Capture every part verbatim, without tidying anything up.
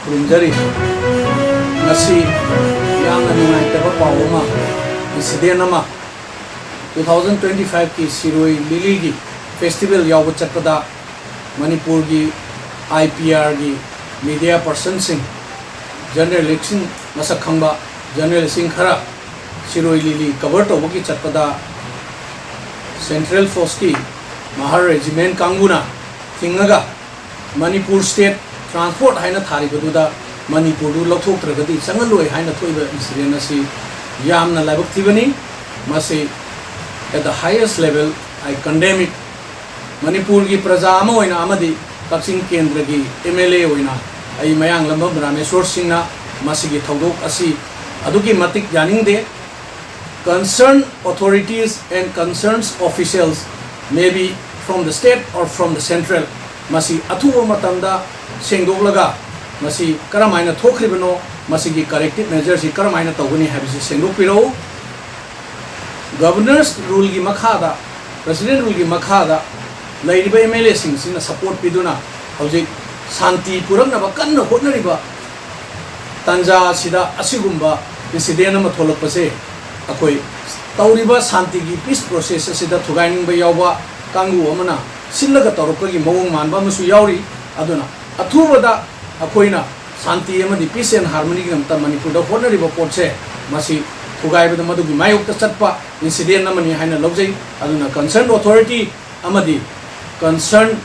ꯈꯨꯔꯨꯝꯖꯔꯤ꯫ ꯉꯁꯤ ꯌꯥꯝꯅ ꯅꯨꯡꯉꯥꯏꯇꯕ ꯄꯥꯎ ꯑꯃ, incident ꯑꯃ, two thousand twenty five ꯀꯤ ꯁꯤꯔꯣꯏ ꯂꯤꯂꯤꯒꯤ festival ꯌꯥꯎꯕ ꯆꯠꯄꯗ ꯃꯅꯤꯄꯨꯔꯒꯤ I P R ꯒꯤ media personꯁꯤꯡ, journalistꯁꯤꯡ, ꯃꯁꯛ ꯈꯪꯕ journalistꯁꯤꯡ ꯈꯔ ꯁꯤꯔꯣꯏ ꯂꯤꯂꯤ cover ꯇꯧꯕꯒꯤ ꯆꯠꯄꯗ central forceꯀꯤ Mahar regiment ꯀꯥꯡꯕꯨꯅ ꯊꯤꯡꯉꯒ ꯃꯅꯤꯄꯨꯔ state transport ꯍꯥꯏꯅ ꯊꯥꯔꯤꯕꯗꯨꯗ ꯃꯅꯤꯄꯨꯔꯗꯨ ꯂꯧꯊꯣꯛꯇ꯭ꯔꯒꯗꯤ ꯆꯪꯍꯜꯂꯣꯏ ꯍꯥꯏꯅ ꯊꯣꯛꯏꯕ incident ꯑꯁꯤ ꯌꯥꯝꯅ ꯂꯥꯏꯕꯛ ꯊꯤꯕꯅꯤ꯫ ꯃꯁꯤ at the highest level I condemn it꯫ ꯃꯅꯤꯄꯨꯔꯒꯤ ꯄ꯭ꯔꯖꯥ ꯑꯃ ꯑꯣꯏꯅ ꯑꯃꯗꯤ ꯀꯛꯆꯤꯡ ꯀꯦꯟꯗ꯭ꯔꯒꯤ M L A ꯑꯣꯏꯅ ꯑꯩ ꯃꯌꯥꯡꯂꯝꯕꯝ ꯔꯥꯃꯦꯁꯣꯔ ꯁꯤꯡꯅ ꯃꯁꯤꯒꯤ ꯊꯧꯗꯣꯛ ꯑꯁꯤ ꯑꯗꯨꯛꯀꯤ ꯃꯇꯤꯛ ꯌꯥꯅꯤꯡꯗꯦ꯫ Concerned authorities and concerns officials may be from the state or from the central, ꯃꯁꯤ ꯑꯊꯨꯕ ꯃꯇꯝꯗ ꯁꯦꯡꯗꯣꯛꯂꯒ ꯃꯁꯤ ꯀꯔꯝ ꯍꯥꯏꯅ ꯊꯣꯛꯈ꯭ꯔꯤꯕꯅꯣ, ꯃꯁꯤꯒꯤ corrective measure ꯁꯤ ꯀꯔꯝ ꯍꯥꯏꯅ ꯇꯧꯒꯅꯤ ꯍꯥꯏꯕꯁꯤ ꯁꯦꯡꯗꯣꯛꯄꯤꯔꯛꯎ꯫ Governor's rule ꯒꯤ ꯃꯈꯥꯗ, President rule ꯒꯤ ꯃꯈꯥꯗ ꯂꯩꯔꯤꯕ M L A ꯁꯤꯡꯁꯤꯅ support ꯄꯤꯗꯨꯅ ꯍꯧꯖꯤꯛ ꯁꯥꯟꯇꯤ ꯄꯨꯔꯛꯅꯕ ꯀꯟꯅ ꯍꯣꯠꯅꯔꯤꯕ ꯇꯥꯟꯖꯥ ꯑꯁꯤꯗ ꯑꯁꯤꯒꯨꯝꯕ incident ꯑꯃ ꯊꯣꯛꯂꯛꯄꯁꯦ ꯑꯩꯈꯣꯏ ꯇꯧꯔꯤꯕ ꯁꯥꯟꯇꯤꯒꯤ peace process ꯑꯁꯤꯗ ꯊꯨꯒꯥꯏꯅꯤꯡꯕ ꯌꯥꯎꯕ ꯀꯥꯡꯕꯨ ꯑꯃꯅ ꯁꯤꯜꯂꯒ ꯇꯧꯔꯛꯄꯒꯤ ꯃꯑꯣꯡ ꯃꯥꯟꯕ ꯑꯃꯁꯨ ꯌꯥꯎꯔꯤ꯫ ꯑꯗꯨꯅ ꯑꯊꯨꯕꯗ ꯑꯩꯈꯣꯏꯅ ꯁꯥꯟꯇꯤ ꯑꯃꯗꯤ peace and harmony ꯒꯤꯗꯃꯛꯇ ꯃꯅꯤꯄꯨꯔꯗ ꯍꯣꯠꯅꯔꯤꯕ ꯄꯣꯠꯁꯦ ꯃꯁꯤ ꯊꯨꯒꯥꯏꯕꯗ ꯃꯗꯨꯒꯤ ꯃꯥꯌꯣꯛꯇ ꯆꯠꯄ incident ꯑꯃꯅꯤ ꯍꯥꯏꯅ ꯂꯧꯖꯩ꯫ ꯑꯗꯨꯅ concerned authority ꯑꯃꯗꯤ concerned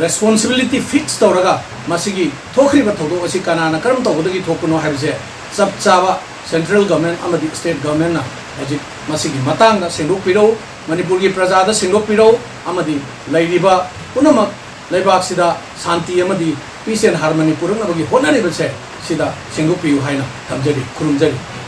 responsibility fix ꯇꯧꯔꯒ ꯃꯁꯤꯒꯤ ꯊꯣꯛꯈ꯭ꯔꯤꯕ ꯊꯧꯗꯣꯛ ꯑꯁꯤ ꯀꯅꯥꯅ ꯀꯔꯝ ꯇꯧꯕꯗꯒꯤ ꯊꯣꯛꯄꯅꯣ ꯍꯥꯏꯕꯁꯦ ꯆꯞ ꯆꯥꯕ central government ꯑꯃꯗꯤ state government ꯅ ꯍꯧꯖꯤꯛ ꯃꯁꯤꯒꯤ ꯃꯇꯥꯡꯗ ꯁꯦꯡꯗꯣꯛꯄꯤꯔꯛꯎ, ꯃꯅꯤꯄꯨꯔꯒꯤ ꯄ꯭ꯔꯖꯥꯗ ꯁꯦꯡꯗꯣꯛꯄꯤꯔꯛꯎ, ꯑꯃꯗꯤ ꯂꯩꯔꯤꯕ ꯄꯨꯝꯅꯃꯛ ꯂꯩꯕꯥꯛꯁꯤꯗ ꯁꯥꯟꯇꯤ ꯑꯃꯗꯤ peace and harmony ꯄꯨꯔꯛꯅꯕꯒꯤ ꯍꯣꯠꯅꯔꯤꯕꯁꯦ ꯁꯤꯗ ꯁꯦꯡꯗꯣꯛꯄꯤꯌꯨ ꯍꯥꯏꯅ ꯊꯝꯖꯔꯤ, ꯈꯨꯔꯨꯝꯖꯔꯤ꯫